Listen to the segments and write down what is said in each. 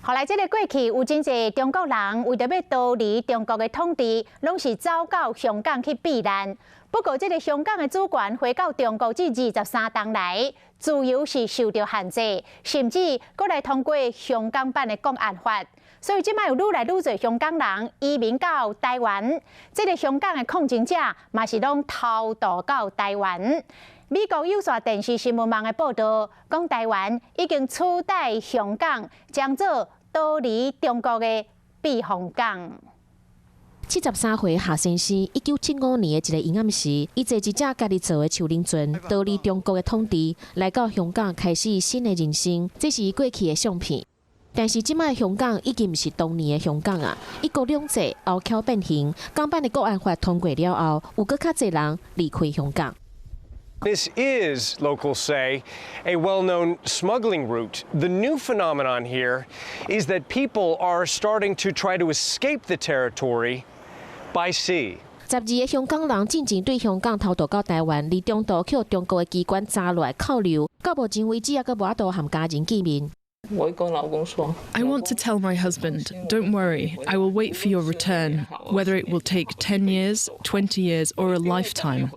予來，這个過去有真濟中國人為著欲逃離中國的統治，攏是走到香港去避難。不過，這个香港的主權回到中國這23冬來，自由是受著限制，甚至閣來通過香港版的國安法。所以，這擺有愈來愈濟香港人移民到台灣。這个香港的抗爭者嘛是攏偷渡到台灣。美國有線電視新聞網的報導，講台灣已經取代香港，將做逃離中國的避風港。73歲夏先生，1975年的一个陰暗時，伊坐一隻家己做的樹奶船，逃離中國的統治，來到香港開始新的人生。這是伊過去的相片。但是這擺香港已經毋是當年的香港啊！一國兩制後巧變形，港版的國安法通過了後，有閣較濟人離開香港。 This is, locals say, a well-known smuggling route. The new phenomenon here is that people are starting to try to escape the territory by sea. 12个香港人進前對香港偷渡到台灣，佇中途予中國的機關抓落來扣留，到目前為止猶閣無法度和家人見面。我跟老公說 I want to tell my husband, "Don't worry, I will wait for your return, whether it will take 10 years, 20 years, or a lifetime."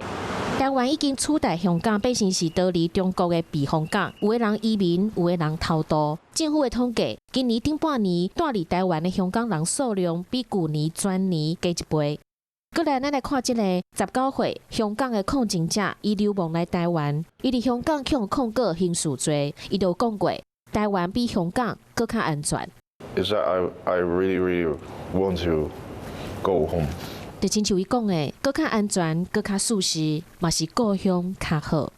台灣已經取代香港，變成是逃離中國的避風港。有的人移民，有的人偷渡。政府的統計，今年頂半年蹛佇台灣的香港人數量比舊年全年加一倍。閣來，咱來看這个19歲香港的抗爭者，伊流亡來台灣，伊佇香港予人控告刑事罪，伊就講過，台灣比香港閣較安全。 Is that I really, really want to go home. 就親像伊講的，閣較安全，閣較舒適，嘛是故鄉較好。